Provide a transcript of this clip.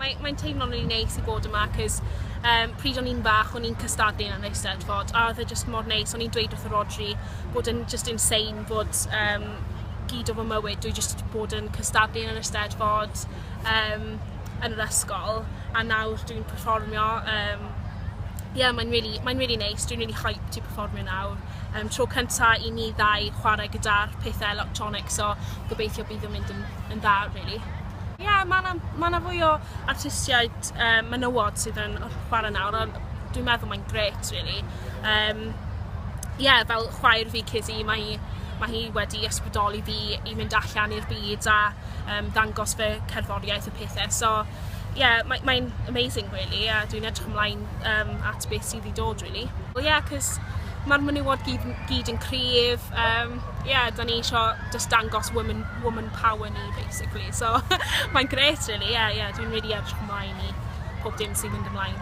Mae'n mae teimlo'n really neis i bod yma, cos pryd o'n i'n fach, o'n i'n cystadlu yn yr Eisteddfod, a oedd e just mor neis. O'n i'n dweud wrth y Rodri bod yn just insane bod gyd o fy mywyd, dwi just bod yn cystadlu yn yr Eisteddfod yn yr ysgol, a nawr dwi'n perfformio. Yeah, mae'n really, mae really neis, dwi'n really hyped i perfformio nawr. Tro cynta i ni ddau chwarae gyda'r pethau electronic, so gobeithio bydd yn mynd yn dda, really. Ie, yeah, mae yna ma 'na fwy o artistiaid menywod sydd yn chwarae nawr, a dwi'n meddwl mae'n grêt, really. Yeah, fel chwaer fi Kizzy, mae hi wedi ysbrydoli fi i mynd allan i'r byd a ddangos fy cerddoriaeth a pethau. So, yeah, mae'n mae amazing, really, a dwi'n edrych ymlaen at beth sydd i dod, really. Well, yeah, cos mae'r menywod gyd yn cryf. Yeah, da ni eisiau just dangos woman power ni, basically. So, mae'n grêt, really. Yeah, dwi'n really edrych ymlaen i pob dim sy'n mynd ymlaen.